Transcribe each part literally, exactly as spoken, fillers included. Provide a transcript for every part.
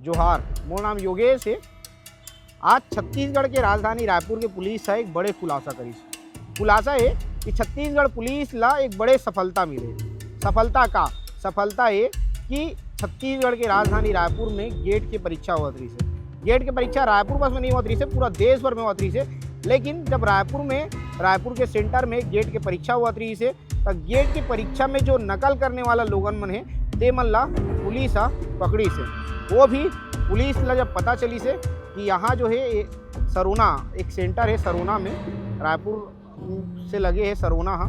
जोहार, मोर नाम योगेश हे। आज छत्तीसगढ़ के राजधानी रायपुर के पुलिस ह एक बड़े खुलासा करिस। खुलासा ये कि छत्तीसगढ़ पुलिस ला एक बड़े सफलता मिले। सफलता का? सफलता ये कि छत्तीसगढ़ के राजधानी रायपुर में गेट के परीक्षा होत रहिस हे। गेट के परीक्षा रायपुर बस में नहीं होत रहिस हे, पूरा देश भर में होत रहिस हे। लेकिन जब रायपुर में, रायपुर के सेंटर में गेट के परीक्षा होत रहिस हे, त गेट के परीक्षा में जो नकल करने वाला लोगन मन हे, ते मन ला पुलिस ह पकड़िस हे। वो भी पुलिस ला जब पता चलिस हे कि यहाँ जो हे, ये सरोना, एक सेंटर हे सरोना में, रायपुर से लगे हे सरोना ह,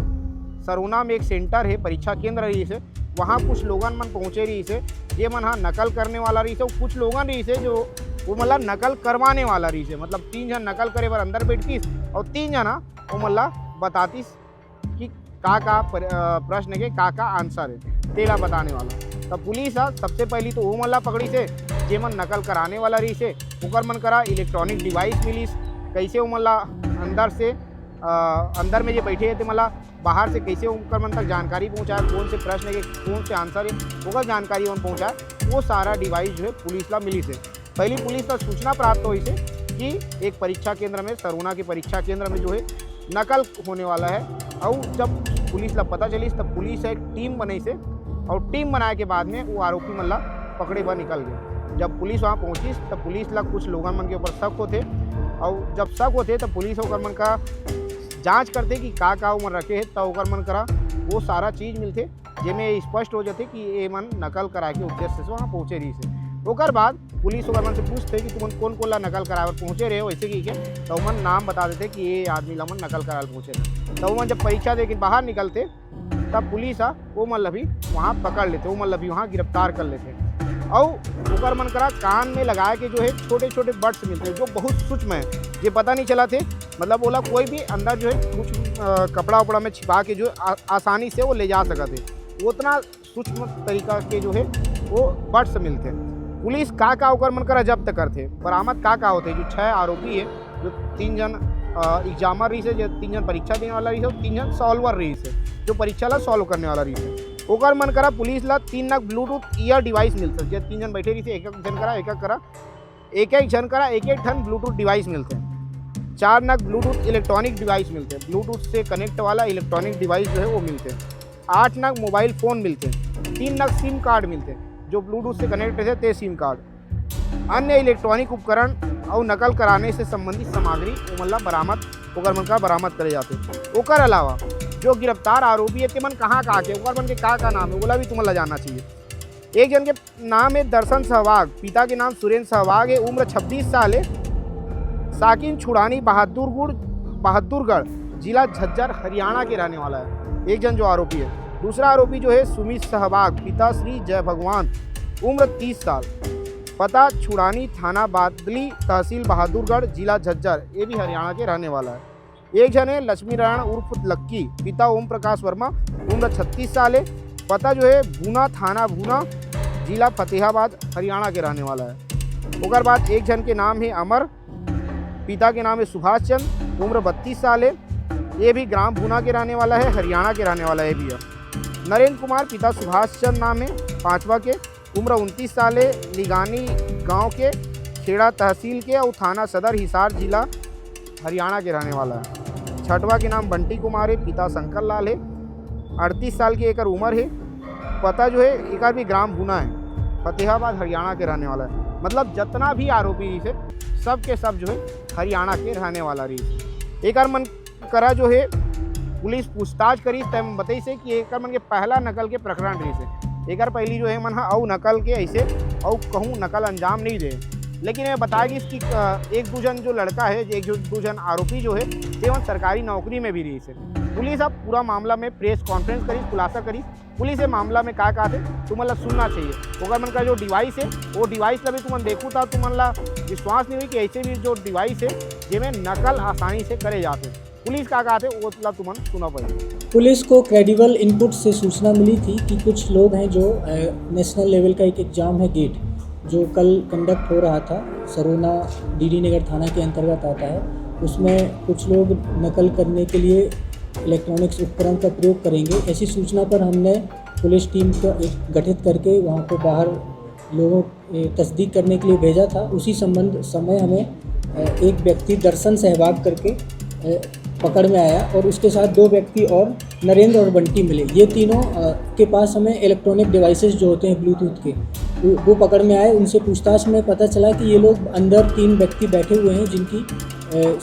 सरोना में एक सेंटर हे, परीक्षा केंद्र रहिस हे, वहाँ कुछ लोगन मन पहुँचे रहिस हे, जे मन ह नकल करने वाला रहिस हे, अउ कुछ लोगन रहिस हे जो वो मन ला नकल करवाने वाला रहिस हे। मतलब तीन झन नकल करे बर अंदर बैठतिस अउ तीन झन ह वो मन ला बतातिस कि का का पर-, अ, प्रश्न के का का आंसर हे, तेला बताने वाला। त पुलिस ह सबसे पहली तो वो मन ला पकड़िस हे, जे मन नकल कराने वाला रहिस हे, ओकर मन करा इलेक्ट्रॉनिक डिवाइस मिलिस, कैसे वो मन ला अंदर से, अ, अंदर में जे बैठे हे, ते मन ला बाहर से कैसे ओकर मन तक जानकारी पहुँचाए, कौन से प्रश्न के कौन से आंसर हे, ओकर जानकारी ओमन पहुँचाए, वो सारा डिवाइस जो हे पुलिस ला मिलिस हे। पहली पुलिस ला सूचना प्राप्त होइस हे कि एक परीक्षा केंद्र में, सरोना के परीक्षा केंद्र में जो हे नकल होने वाला हे। अउ जब पुलिस ला पता चलिस, तब पुलिस ह एक टीम बनइस हे अउ टीम बनाए के बाद में वो आरोपी मन ला पकड़े बर निकल गे। जब पुलिस वहाँ पहुँचिस, तब पुलिस ला कुछ लोगन मन के ऊपर शक होथे अउ जब शक होथे, तब पुलिस ओकर मन का जांच करथे कि का का ओमन रखे हे, त ओकर मन करा वो सारा चीज मिलथे, जेमे ये स्पष्ट हो जाथे कि ये मन नकल करा के उद्देश्य से वहाँ पहुँचे रहिस हे। ओकर बाद पुलिस ओकर मन से पूछथे कि तुमन कोन कोन ला नकल कराए बर पहुँचे रहे हो, ऐसे कहिके, त ओमन नाम बता देथे कि ये आदमी ला मन नकल कराए बर पहुँचे रहे। त ओमन जब परीक्षा दे के बाहर निकलथे, तब पुलिस ह वो मन ला भी वहाँ पकड़ लेथे, वो मन ला भी वहाँ गिरफ्तार कर लेथे। अउ ओकर मन करा कान में लगाए के जो हे छोटे छोटे बड्स मिलथे, जो बहुत सूक्ष्म हे, जे पता नहीं चलत हे। मतलब ओला कोई भी अंदर जो हे कुछ, अ, कपड़ा उपड़ा में छिपा के जो हे आ-, आसानी से वो ले जा सकत हे, उतना सूक्ष्म तरीका के जो हे वो बड्स मिलथे। पुलिस का का ओकर मन करा जब्त करथे, बरामद का का होथे? जो छह आरोपी हे, जो तीन झन, अ, एग्जामर रहिस हे, जो तीन झन परीक्षा देने वाला रहिस हे, अउ तीन झन सॉल्वर रहिस हे, जो परीक्षा ला सॉल्व करने वाला रहिस हे। ओकर मन करा पुलिस ला तीन नग ब्लूटूथ ईयर डिवाइस मिलथे, जे तीन झन बैठे रहिस हे, एक एक झन करा, एक एक करा, एक एक झन करा एक एक ठन ब्लूटूथ डिवाइस मिलथे। चार नग ब्लूटूथ इलेक्ट्रॉनिक डिवाइस मिलथे, ब्लूटूथ से कनेक्ट वाला इलेक्ट्रॉनिक डिवाइस जो हे वो मिलथे। आठ नग मोबाइल फोन मिलथे, तीन नग सिम कार्ड मिलथे, जो ब्लूटूथ से कनेक्ट रहिथे ते सिम कार्ड। अन्य इलेक्ट्रॉनिक उपकरण अउ नकल कराने से संबंधित सामग्री ओमन ला बरामद, ओकर मन का बरामद करे जाथे। ओकर अलावा जो गिरफ्तार आरोपी हे, तेमन कहाँ कहाँ के, ओकर मन के का का नाम हे, ओला भी तुमन ला जानना चाहिए। एक झन के नाम हे दर्शन सहवाग, पिता के नाम सुरेंद्र सहवाग हे, उम्र छब्बीस साल हे, साकिन छुड़ानी बहादुरगढ़, बहादुरगढ़, जिला झज्जर, हरियाणा के रहने वाला हे। एक झन जो आरोपी हे, दूसरा आरोपी जो हे सुमित सहवाग, पिता श्री जय भगवान, उम्र तीस साल, पता छुड़ानी, थाना बादली, तहसील बहादुरगढ़, जिला झज्जर, ये भी हरियाणा के रहने वाला हे। एक झन हे लक्ष्मी नारायण उर्फ लक्की, पिता ओम प्रकाश वर्मा, उम्र छत्तीस साल हे, पता जो हे भूना, थाना भूना, जिला फतेहाबाद, हरियाणा के रहने वाला हे। ओकर बाद एक झन के नाम हे अमर, पिता के नाम हे सुभाष चंद, उम्र बत्तीस साल हे, ये भी ग्राम भूना के रहने वाला हे, हरियाणा के रहने वाला हे भी हे। नरेंद्र कुमार, पिता सुभाष चंद नाम हे, पांचवा के, उम्र उनतीस साल हे, लिगानी गांव के, खेड़ा तहसील के अउ थाना सदर हिसार, जिला हरियाणा के रहने वाला हे। छठवा के नाम बंटी कुमार हे, पिता शंकर लाल हे, अड़तीस साल के एकर उम्र हे। पता जो हे एकर भी ग्राम भूना हे, फतेहाबाद हरियाणा के रहने वाला हे। मतलब जतना भी आरोपी रहिस हे, सब के सब जो हे हरियाणा के रहने वाला रहिस हे। एकर मन करा जो हे पुलिस पूछताछ करिस, तब बताइस हे कि एकर मन के पहला नकल के प्रकरण रहिस हे। एकर पहली जो हे मन ह अउ नकल के ऐसे अउ कहूँ नकल अंजाम नहीं दे, लेकिन ये बताया गिस कि, अ, एक दू झन जो लड़का हे, एक जो दू झन आरोपी जो हे, तेमन सरकारी नौकरी में भी रहिस हे। पुलिस अब पूरा मामला में प्रेस कॉन्फ्रेंस करिस, खुलासा करिस। पुलिस ये मामला में का कहत हे, तुमन ला सुनना चाहिए। ओकर मन का जो डिवाइस हे, वो डिवाइस ला भी तुमन देखू त तुमन ला विश्वास नहीं होई कि ऐसे भी जो डिवाइस हे, जेमे नकल आसानी से करे जाथे। पुलिस का कहत हे, वो ला तुमन सुना पाई। पुलिस को क्रेडिबल इनपुट से सूचना मिली थी कि कुछ लोग हैं जो, अ, नेशनल लेवल का एक एग्जाम है गेट, जो कल कंडक्ट हो रहा था, सरोना डीडी नगर थाना के अंतर्गत आता है, उसमें कुछ लोग नकल करने के लिए इलेक्ट्रॉनिक्स उपकरण का प्रयोग करेंगे। ऐसी सूचना पर हमने पुलिस टीम को एक गठित करके वहाँ को बाहर लोगों ए, तस्दीक करने के लिए भेजा था। उसी संबंध समय हमें अ, एक व्यक्ति दर्शन सहवाग करके अ, पकड़ में आया और उसके साथ दो व्यक्ति और नरेंद्र और बंटी मिले। ये तीनों अ, के पास हमें इलेक्ट्रॉनिक डिवाइसेस जो होते हैं ब्लूटूथ के, वो वो पकड़ में आए। उनसे पूछताछ में पता चला कि ये लोग अंदर तीन व्यक्ति बैठे हुए हैं जिनकी अ,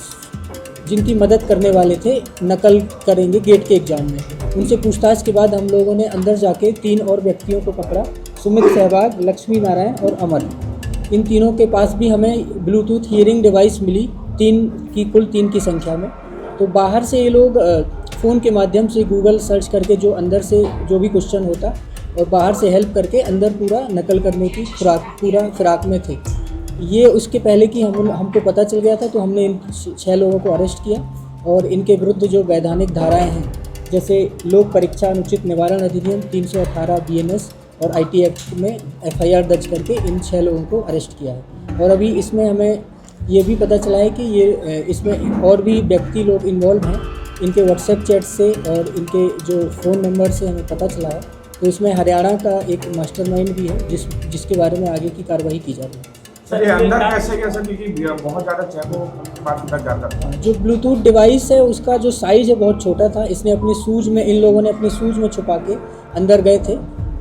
जिनकी मदद करने वाले थे, नकल करेंगे गेट के एग्जाम में। उनसे पूछताछ के बाद हम लोगों ने अंदर जाके तीन और व्यक्तियों को पकड़ा, सुमित सहवाग, लक्ष्मी नारायण और अमर। इन तीनों के पास भी हमें ब्लूटूथ हियरिंग डिवाइस मिली, तीन की, कुल तीन की संख्या में। तो बाहर से ये लोग फ़ोन के माध्यम से गूगल सर्च करके जो अंदर से जो भी क्वेश्चन होता और बाहर से हेल्प करके अंदर पूरा नकल करने की फिराक, पूरा फिराक में थे। ये उसके पहले कि हम, हमको पता चल गया था, तो हमने इन छः लोगों को अरेस्ट किया और इनके विरुद्ध जो वैधानिक धाराएं हैं, जैसे लोक परीक्षा अनुचित निवारण अधिनियम तीन सौ अठारह बीएनएस और आईटी एक्ट में एफआईआर दर्ज करके इन छः लोगों को अरेस्ट किया है। और अभी इसमें हमें ये भी पता चला है कि ये अ, इसमें और भी व्यक्ति लोग इन्वॉल्व हैं। इनके व्हाट्सएप चैट से और इनके जो फ़ोन नंबर से हमें पता चला है। तो इसमें हरियाणा का एक मास्टरमाइंड भी है, जिस जिसके बारे में आगे की कार्रवाई की जा रही है। सर, ये अंदर कैसे गया सर? क्योंकि बहुत ज़्यादा चेकों के बाद अंदर जाता था। जो ब्लूटूथ डिवाइस है, उसका जो साइज़ है, बहुत छोटा था। इसने अपनी शूज़ में, इन लोगों ने अपनी शूज़ में छुपा के अंदर गए थे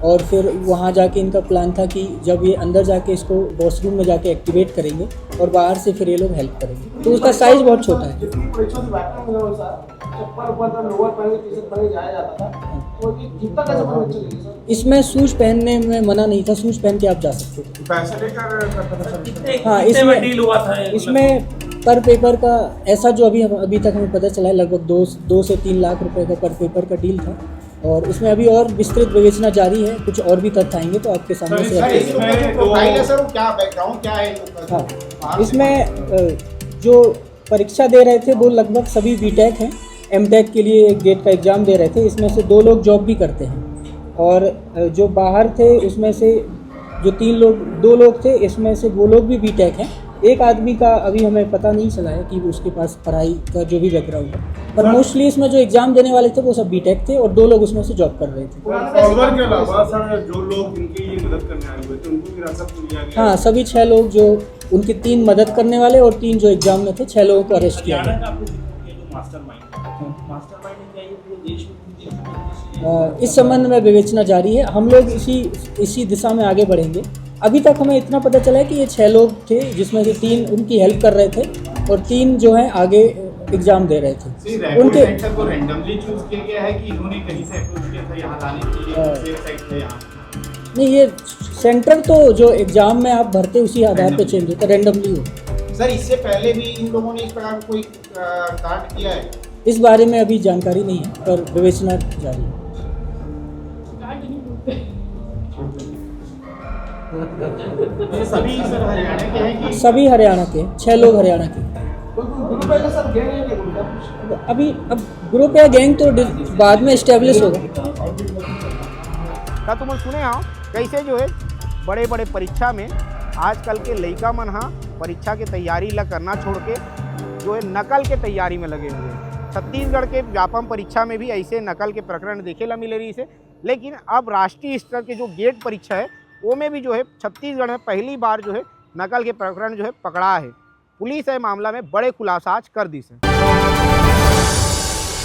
और फिर वहाँ जाके इनका प्लान था कि जब ये अंदर जाके इसको वॉशरूम में जाके एक्टिवेट करेंगे और बाहर से फिर ये लोग हेल्प करेंगे। तो उसका साइज़ बहुत छोटा है। जितनी परीक्षा की बैठक में हो सर, चप्पल ऊपर तो लोअर पहन के टी शर्ट पहन के जाया जाता था, तो ये जूता कैसे पहन के चले गए सर? इसमें शूज़ पहनने में मना नहीं था, शूज़ पहन के आप जा सकते थे। पैसे लेकर करता था सर? कितने हाँ, कितने में इसमें- डील हुआ था? इसमें पर पेपर का ऐसा जो अभी हम अभी तक हमें पता चला है, लगभग दो दो से तीन लाख रुपए का पर पेपर का डील था और इसमें अभी और विस्तृत विवेचना जारी है। कुछ और भी तथ्य आएंगे तो आपके सामने सर, से सर, ये लोग का जो प्रोफाइल है सर, वो क्या बैकग्राउंड क्या है इन लोग का? हाँ, इसमें अ, जो परीक्षा दे रहे थे, वो लगभग सभी बीटेक हैं। एमटेक के लिए गेट का एग्ज़ाम दे रहे थे। इसमें से दो लोग जॉब भी करते हैं और अ, जो बाहर थे, उसमें से जो तीन लोग, दो लोग थे, इसमें से वो लोग भी बीटेक हैं। एक आदमी का अभी हमें पता नहीं चला है कि उसके पास पढ़ाई का जो भी बैकग्राउंड है, पर मोस्टली इसमें जो एग्ज़ाम देने वाले थे, वो सब बीटेक थे और दो लोग उसमें से जॉब कर रहे थे। फॉलोअर के अलावा सर, जो लोग इनके लिए मदद करने आए हुए थे, उनको भी हिरासत में लिया गया? हाँ, सभी छः लोग, जो उनके तीन मदद करने वाले और तीन जो एग्ज़ाम में थे, छः लोगों को अरेस्ट किया गया। हरियाणा का आपने जिक्र किया जो मास्टरमाइंड, मास्टरमाइंड क्या ये पूरे देश में पूरे देश में अ, इस संबंध में विवेचना जारी है। हम लोग इसी इसी दिशा में आगे बढ़ेंगे। अभी तक हमें इतना पता चला है कि ये छः लोग थे, जिसमें से तीन उनकी हेल्प कर रहे थे और तीन जो हैं आगे एग्ज़ाम दे रहे थे। सर, रायपुर उनके सेंटर को रैंडमली चूज किया गया है कि इन्होंने कहीं से अप्रोच किया था यहाँ लाने के लिए, हाँ। सेफ साइड था यहाँ? नहीं, ये सेंटर तो जो एग्ज़ाम में आप भरते, उसी आधार पर चेंज होता है, रैंडमली हो। सर, इससे पहले भी इन लोगों ने इस प्रकार कोई अ, कांड किया है? इस बारे में अभी जानकारी नहीं है, पर विवेचना जारी है। ये सभी सर हरियाणा के हैं कि? सभी हरियाणा के, छः लोग हरियाणा के। कोई कोई ग्रुप है क्या सर, गैंग है क्या कोई? अभी अब ग्रुप या गैंग तो डि- बाद में इस्टेब्लिश होगा। का तुम सुने हो कैसे जो है बड़े बड़े परीक्षा में आजकल के लइका मन हा परीक्षा के तैयारी ला करना छोड़ के जो है नकल के तैयारी में लगे हुए हैं। छत्तीसगढ़ के व्यापम परीक्षा में भी ऐसे नकल के प्रकरण देखे ला मिले रही से, लेकिन अब राष्ट्रीय स्तर के जो गेट परीक्षा है वो में भी जो है छत्तीसगढ़ में पहली बार जो है नकल के प्रकरण जो है पकड़ा है। पुलिस है मामला में बड़े खुलासा आज कर दी से।